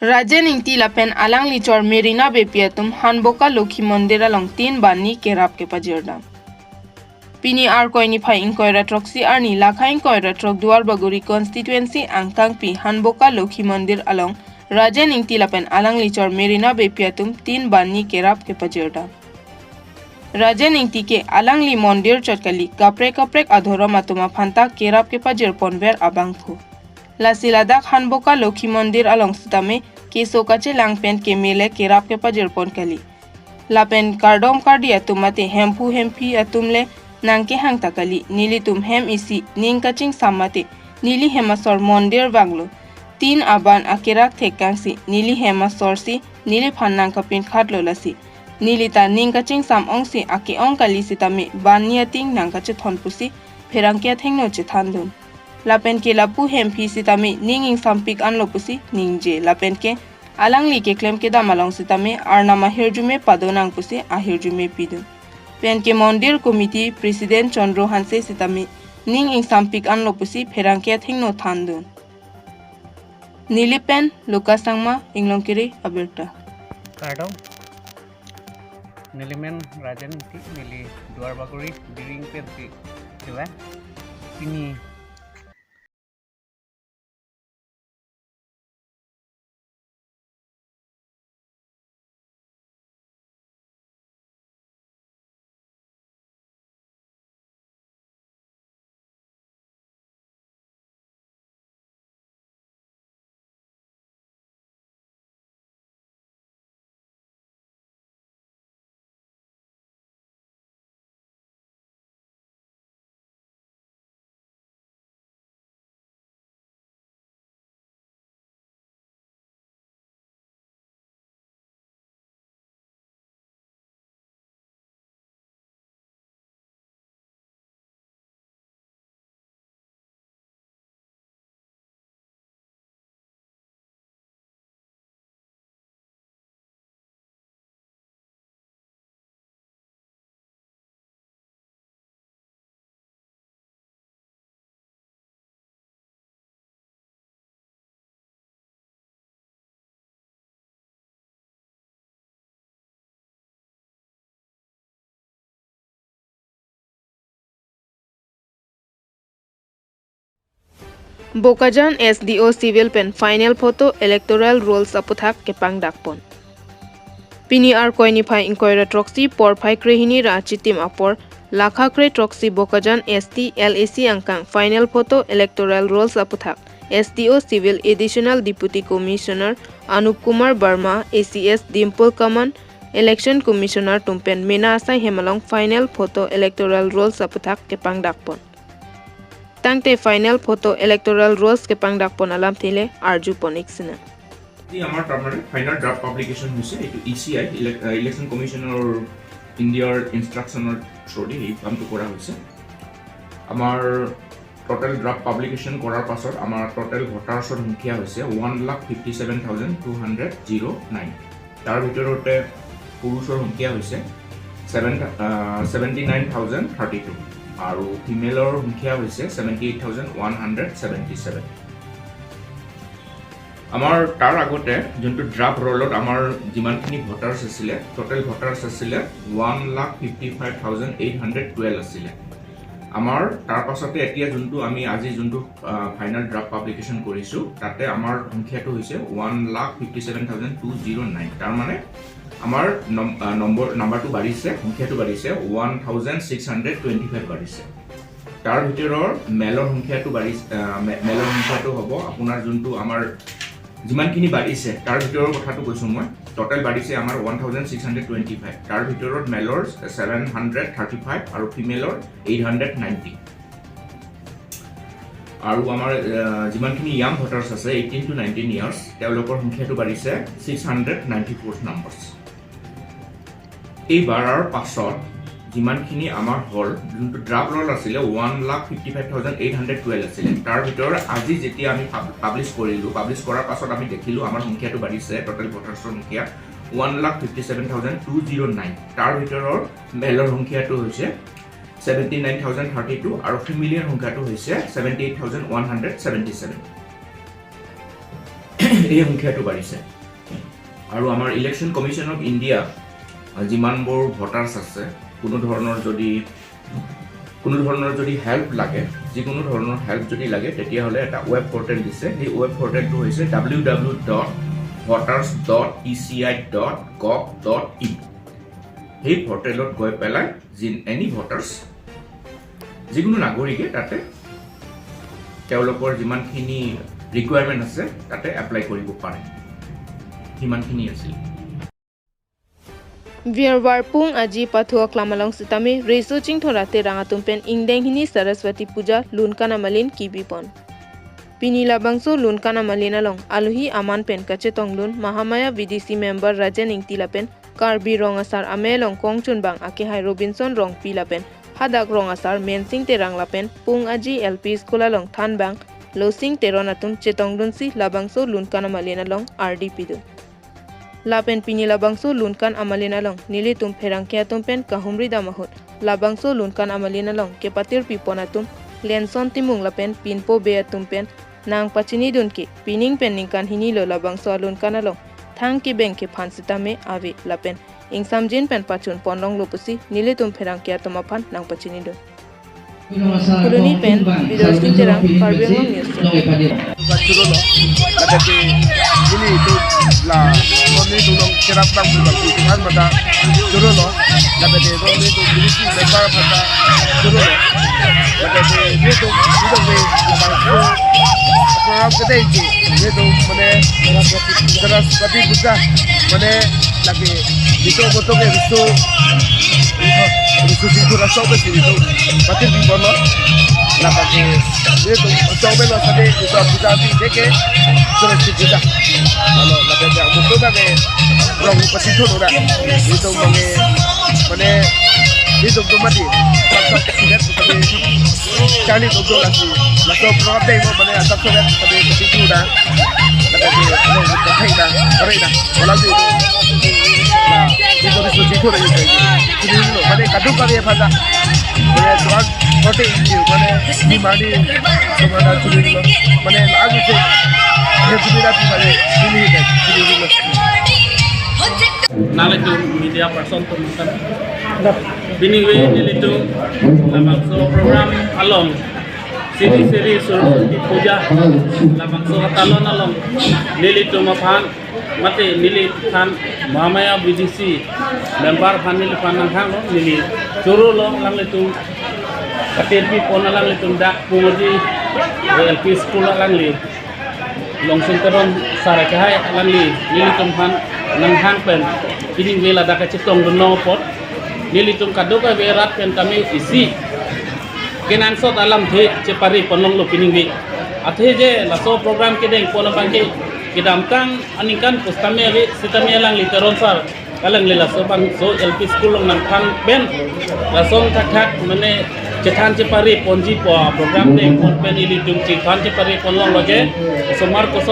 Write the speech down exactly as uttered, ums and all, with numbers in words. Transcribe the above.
Rajen Ingti lapen alangli chor Merina Beypi atum Hanboka Lokhi Mondir along tin banni kerap kepajirdam. Pini Arkoi niphai ingkoi ra throksi arni lakha ingkoi ra throk Duarbagori constituency angkangpi Hanboka Lokhi Mondir along Rajen Ingti lapen alangli chor Merina Beypi atum tin banni kerap kepajirdam. Rajen Ingti ke alangli mondir chot kali, kaprek kaprek adhorom atum aphanta kerap kepajirponver abangphu. Lasi ladak Hanboka Lokhi Mondir along sitame keso kachelang pen keme le kerap kepajirpon kali. Lapen kardom kardi atum mate hemphu hemphi atum le nangkehang ta kali, nelitum hem isi ning kachingsam mate neli hem asor mondir vanglo. Tin aban akerak thek kangsi neli hem asor si neliphan nangkapinkhatlo lasi neli ta ning kachingsam ongsi ake-ong kali sitame banni ating nangkachethon pusi pherangke athengno chethandun. Lapen ke lapu hemphi sitame ning ingsampik anlo pusi ningje. Lapen ke alangli keklem kedam along sitame arnam ahirjume padonang pusi ahirjume pidun. Pen ke Mondir Committee President Chandra Hanse sitame ning ingsampik anlo pusi pherangke athengno thandun. Neli pen Lucas Sangma, Inglongkiri abirta. Kardom. Neli men Rajen Ingti, neli Duarbagori Diring pensi kevang. Pini Bokajan S D O Civil pen final photo electoral rolls aputhak kepangdakpon. Pini Arkoi niphai ingkoi ra throksi porphai krehini ra chitim apor lakha kre throksi Bokajan S T L A C angkang final photo electoral rolls aputhak S D O Civil Additional Deputy Commissioner Anup Kumar Verma, A C S Dimple Kaman, Election Commissioner atum pen mena asai hem along final photo electoral rolls aputhak kepangdakpon. Tangte final photo electoral rolls kepangdakpon alamthe le arjupon ik sinang. আজি আমাৰ তাৰমানে final draft publication হৈছে, এইটো ই C I, ইলেক-, আহ, election commission of ইণ্ডিয়াৰ ইনষ্ট্ৰাকশ্যনৰ থ্ৰুদি এই কামটো কৰা হৈছে। আমাৰ টোটেল ড্ৰাফ্ট পাব্লিকেশ্যন কৰাৰ পাছত আমাৰ টোটেল ভোটাৰ্ছৰ সংখ্যা হৈছে one lakh fifty seven thousand two hundred zero' nine. তাৰ ভিতৰতে পুৰুষৰ সংখ্যা হৈছে seven, uh, seventy nine thousand thirty two আৰু ফিমেলৰ সংখ্যা হৈছে seventy eight thousand one hundred seventy seven. আমাৰ তাৰ আগতে যোনটো ড্ৰাফ্ট ৰলত আমাৰ যিমানখিনি ভোটাৰ্ছ আছিলে, টোটেল ভোটাৰ্ছ আছিলে one lakh fifty five thousand eight hundred twelve আছিলে। আমাৰ তাৰ পাছতে এতিয়া যোনটো আমি আজি যোনটো, আহ, ফাইনেল ড্ৰাফ্ট পাব্লিকেশ্যন কৰিছোঁ, তাতে আমাৰ সংখ্যাটো হৈছে one lakh fifty seven thousand two zero' nine. তাৰমানে আমাৰ নম-, আহ, নম্বৰ, নাম্বাৰটো বাঢ়িছে, সংখ্যাটো বাঢ়িছে, one thousand six hundred twenty five বাঢ়িছে। তাৰ ভিতৰৰ মেলৰ সংখ্যাটো বাঢ়িছে, আহ, মে-, মেলৰ সংখ্যাটো হ'ব আপোনাৰ যোনটো আমাৰ যিমানখিনি বাঢ়িছে, তাৰ ভিতৰৰ কথাটো কৈছোঁ মই। টোটেল বাঢ়িছে আমাৰ one thousand six hundred twenty five. তাৰ ভিতৰত মেলৰ ছেভেন হাণ্ড্ৰেড থাৰ্টি ফাইভ আৰু ফিমেলৰ এইট হাণ্ড্ৰেড নাইণ্টি। আৰু আমাৰ, আহ, যিমানখিনি য়াং ভোটাৰ্ছ আছে, এইটিন টু নাইনটিন ইয়াৰ্ছ, তেওঁলোকৰ সংখ্যাটো বাঢ়িছে six hundred ninety four numbers. এই বাঢ়াৰ পাছত যিমানখিনি আমাৰ হ'ল, যোনটো ড্ৰাফ্ট ৰল আছিলে one lakh fifty five thousand eight hundred twelve আছিলে, তাৰ ভিতৰত আজি যেতিয়া আমি পাব-, পাব্লিছ কৰিলোঁ, পাব্লিছ কৰাৰ পাছত আমি দেখিলোঁ আমাৰ সংখ্যাটো বাঢ়িছে, টোটেল ভোটাৰ্ছৰ সংখ্যা one lakh fifty seven thousand two zero' nine. তাৰ ভিতৰৰ মেলৰ সংখ্যাটো হৈছে seventy nine thousand thirty two আৰু ফিমেলৰ সংখ্যাটো হৈছে seventy eight thousand one hundred seventy seven. এই সংখ্যাটো বাঢ়িছে। আৰু আমাৰ ইলেকশ্যন কমিশ্যন অফ ইণ্ডিয়া যিমানবোৰ ভোটাৰ্ছ আছে, কোনো ধৰণৰ যদি কোনো ধৰণৰ যদি হেল্প লাগে, যিকোনো ধৰণৰ হেল্প যদি লাগে, তেতিয়াহ'লে এটা ৱেব পৰ্টেল দিছে। সেই ৱেব পৰ্টেলটো হৈছে W W W dot voters dot E C I dot gov dot in. সেই পৰ্টেলত গৈ পেলাই যি এনি ভোটাৰ্ছ, যিকোনো নাগৰিকে তাতে তেওঁলোকৰ যিমানখিনি ৰিকুৱাৰমেণ্ট আছে, তাতে এপ্লাই কৰিব পাৰে। সিমানখিনি আছিল। Virvar pung aji pathu aklam along sitame reso chingthor aterang atum pen ingdeng hini Saraswati Puja Lunkan Amalin kibipon. Pini labangso Lunkan Amalin along alohi aman pen kachetongdun Mahamaya V D C member Rajen Ingti lapen Karbi Rong Asar Amei along kongchunbang akehai Robinson Rongpi lapen hadak Rong Asar Mensing Terang lapen pung aji L P school along thanbang Losing Teron atum chetongdunsi labangso Lunkan Amalin along ardi pidun. Lapen pini labangso Lunkan Amalin along nelitum pherangke atum pen kahumri dam ahut labangso Lunkan Amalin along kepatir pipon atum Lenson Timung lapen Pinpo Bey atum pen nangpachinidun ke pining pen ningkan hini lo labangso alunkan along thang kebeng kephan sitame ave lapen ingsamjin pen pachun ponlonglo pusi nelitum pherangke atum aphan nangpachinidun. Phuloni pen Bidorshi Terang, Karbi Anglong News. Churolo, lapen ke nelitum la nelitum along cherap bang bang kan mata churolo, lapen ke nelitum V D C member mata churolo, lapen ke nelitum nelitum ke labangso program kedai ke nelitum mane Saraswati Puja mane lake nelitum moto ke riso riso singkur asok ke nelitum patir bipon lo. Lapen ke nelitum asok melo sade nelitum puja bi deke Saraswati Puja. Lalu lapen ke moto ke rong pasi thun udah nelitum mane mane nelitum tuh mati. Charli doktor lasi, laso program dei mo mane asap sobat kami kesitu dah. Kami di ano kathai dah, kare dah. Wala di na di ko suci ko dah. Sini lo mane kadung kami apa dah? Mane tuan kote ini mane di mane semana sini lo mane lagu tu. Ini sini dah di mane sini dah sini lo. Nanglitum media person atum kan. Pini we nelitum labangso program along Siri Siri Saraswati Puja labangso atalon along nelitum aphan mate neliphan Mahamaya V D C member aphan neliphan nanghanglo, neli churolo alanglitum patir pipon alanglitum dak pung aji L P school alangli Longsing Teron sar akehai alangli nelitum aphan nanghang pen pini we ladak kachetongdun long apot nelitum kadokave rat pen tame isi kenangsot alamthe chepari ponlonglo pini we. Athe je laso program kedeng pon abang ke kedamtang aningkan pusitame ave sitame alangli Teron sar alangli laso bangso L P school along nangthan pen lason thakthak mane chethan chepari ponji pu program deng pon pen ilitum chethan chepari ponlonglo je osomar koson